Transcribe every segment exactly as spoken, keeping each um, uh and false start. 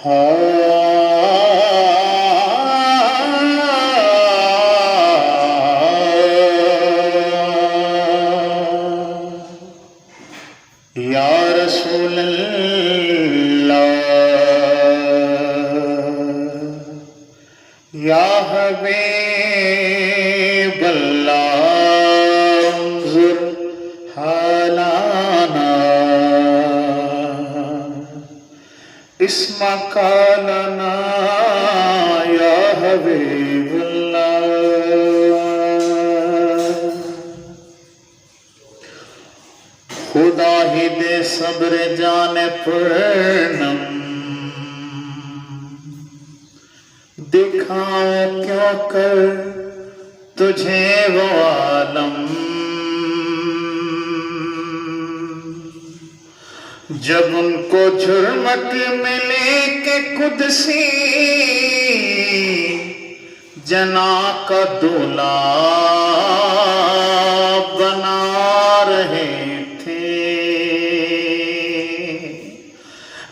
आ, या रसूल अल्लाह, या हबीब अल्लाह, उन्जुर हालाना, इस्मा कालाना, या हबीब अल्लाह। खुदा ही दे सब्र जाने पूनम, दिखाऊं क्यों कर तुझे वो आलम। जब उनको झुरमट मिली कि कुदसी जना का दूल्हा बना रहे थे,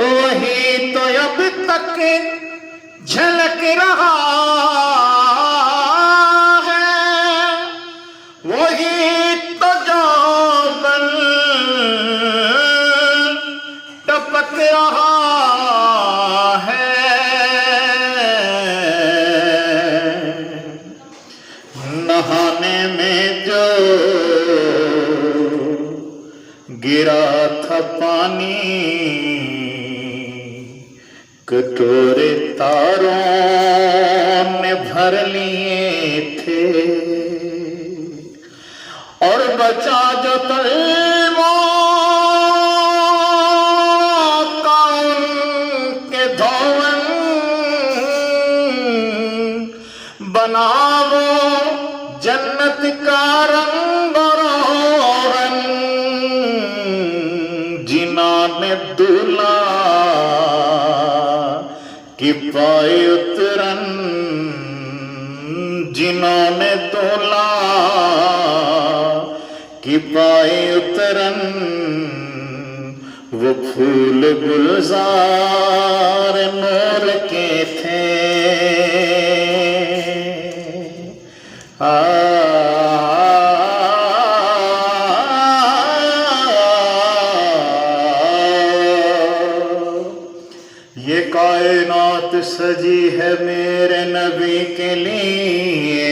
वही तो अब तक झलक रहा है, वही तो जोबन टपक रहा है। नहाने में जो गिरा था पानी, कटोरे तारों ने भर लिए थे, और बचा जो तलवों का उनके धोवन, बनावो जन्नत का रंग रोगन, जिन्होंने दूल्हा की पाए उतरन, जिन्होंने दूल्हा की पाए उतरन, वो फूल गुलजार नूर के थे। आ, ये कायनात सजी है मेरे नबी के लिए,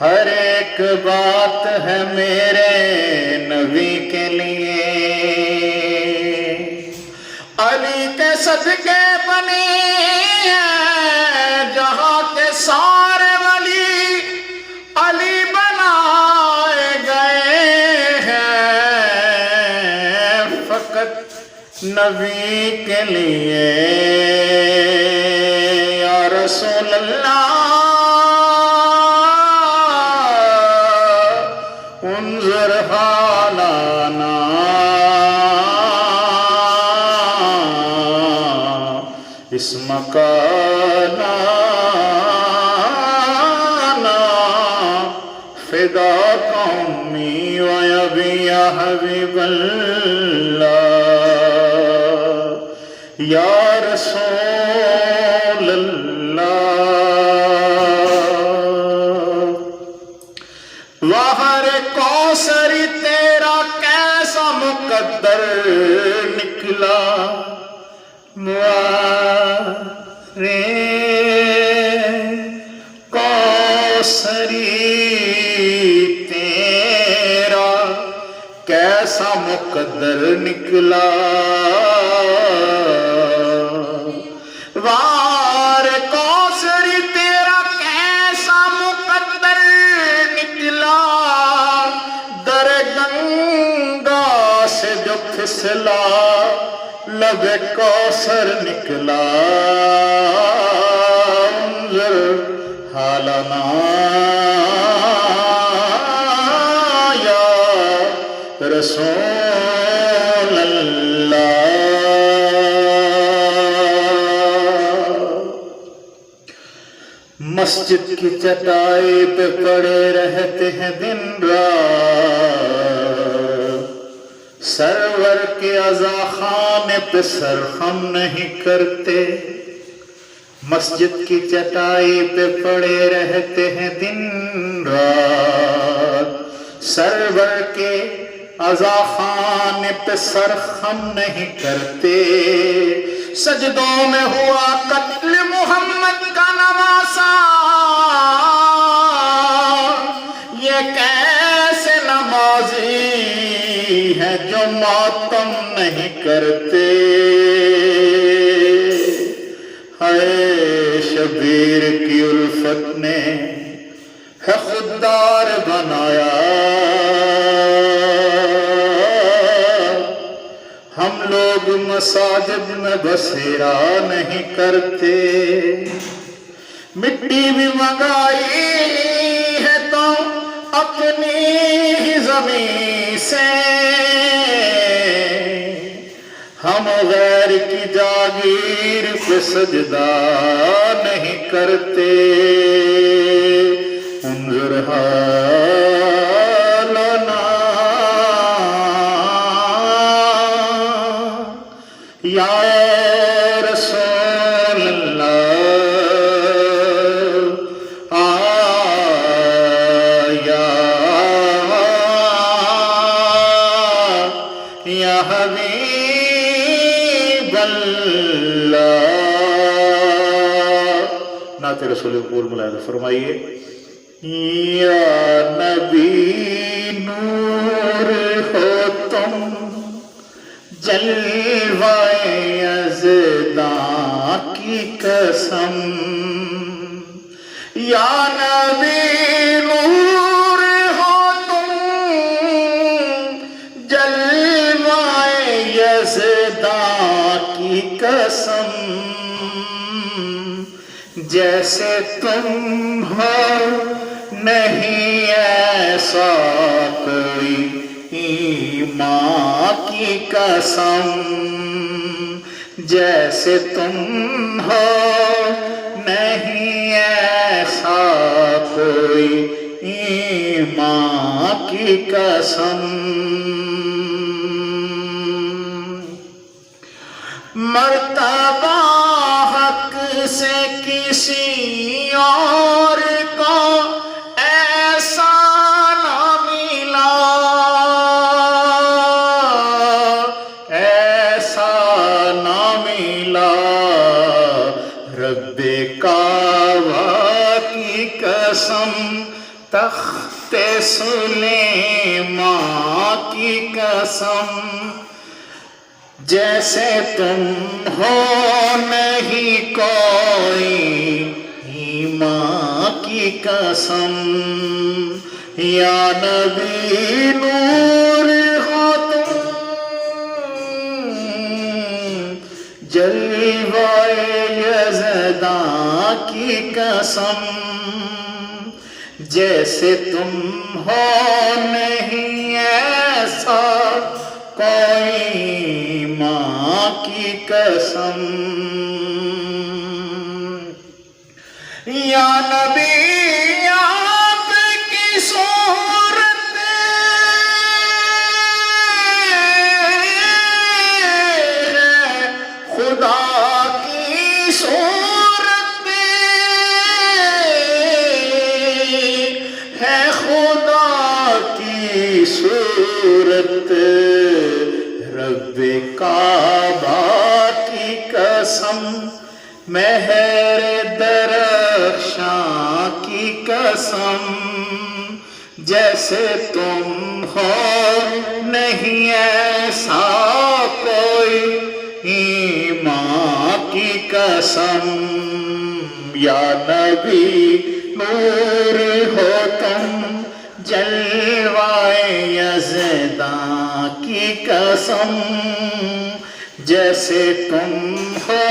हर एक बात है मेरे नबी के लिए। अली के सदके बने हैं जहाँ के सारे वली, अली बनाए गए हैं फकत नबी के लिए। या रसूल अल्लाह, उन्जुर हालाना, इस्मा कालाना, फिदा कौमी व अबी या हबीब अल्लाह, या रसूल अल्लाह। वाहर कौसर तेरा कैसा मुकद्दर निकला, वाहरे कौसरी तेरा कैसा मुकद्दर निकला। वार कौसरी तेरा कैसा मुकद्दर निकला, दर गंगा से जो फिसला, लब कौसर निकला। उन्जुर हालाना, या रसूल अल्लाह। मस्जिद की चटाई पे पड़े रहते हैं दिन रात, सरवर के अजा खाने पे सर हम नहीं करते, मस्जिद की चटाई पे पड़े रहते हैं दिन रात। सरवर के अजा खाने पे सर हम नहीं करते, सजदों में हुआ कत्ल मोहम्मद का नवासा। ये कैसे नमाजी हैं जो मातम नहीं करते। हाय शबीर की उल्फत ने है खुददार बनाया। हम लोग मसाजिद में बसेरा नहीं करते, मिट्टी भी मंगाई है तो अपनी ही जमीन से। हम गैर की जागीर पे सजदा नहीं करते। उन्जुर हालना या रसूल अल्लाह, आ, या, या हबीब अल्लाह। नाते रसूल मकबूल मुलाहिजा फरमाइए। या नबी नूर हो तुम, जलवाए यज़दां की कसम। या नबी नूर हो तुम, जलवाए यज़दां की कसम। जैसे तुम हो नहीं ऐसा कोई, ईमां की कसम। जैसे तुम हो नहीं ऐसा कोई, ईमां की कसम। मर्तबा हक से किसी और को ऐसा ना मिला, ऐसा ना मिला। रब्बे काबा की कसम, तख्ते सुलेमा की कसम, जैसे तुम हो नहीं कोई, ईमां की कसम। या नबी नूर हो तुम, जलवाए यज़दां की कसम। जैसे तुम हो नहीं ऐसा कोई, माँ की कसम। या नबी आपकी सूरत है, खुदा की सूरत है, खुदा की सूरत। रब्बे काबा की कसम, महर दरख्शां की कसम, जैसे तुम हो नहीं ऐसा कोई, ईमां की कसम। या नबी नूर हो तुम, जलवाए यज़दां की कसम, जैसे तुम हो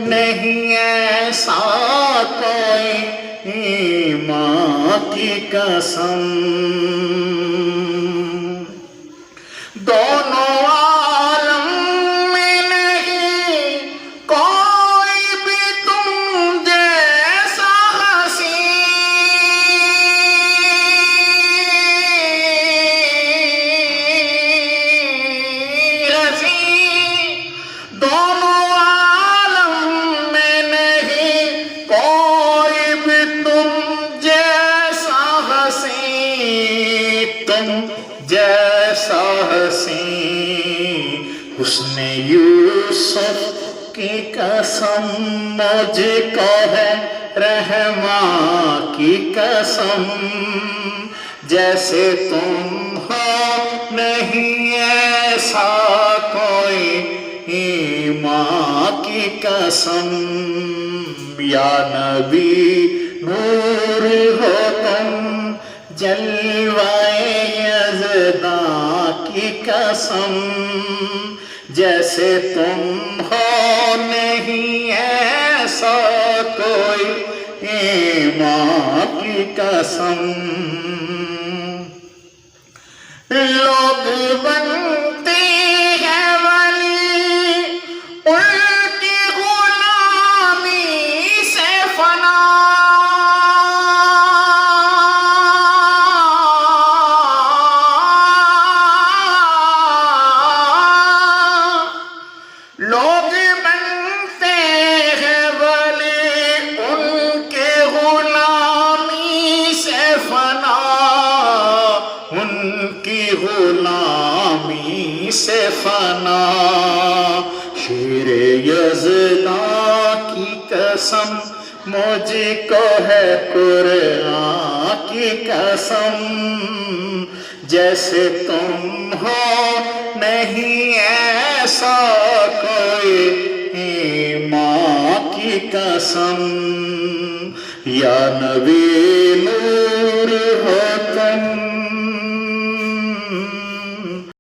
नहीं ऐसा कोई, ईमां की कसम। दोनों आलम में नहीं कोई भी तुम जैसा हसीं। उसने यूसुफ की कसम, मुझको है रहमा की कसम, जैसे तुम हो नहीं ऐसा कोई, माँ की कसम। या नबी नूर हो तुम, जलवाए यज़दा की कसम, जैसे तुम हो नहीं ऐसा कोई, माँ की कसम। लोग बनते हैं वली उनकी गुलामी से फना। लोग बनते हैं वली उनके गुलामी से फना, उनकी गुलामी से फना। शेर यज़दा की कसम, मुझको है कुरान की कसम, जैसे तुम हो नहीं ऐसा कोई, माँ की कसम। या नबी नूर हो तुम,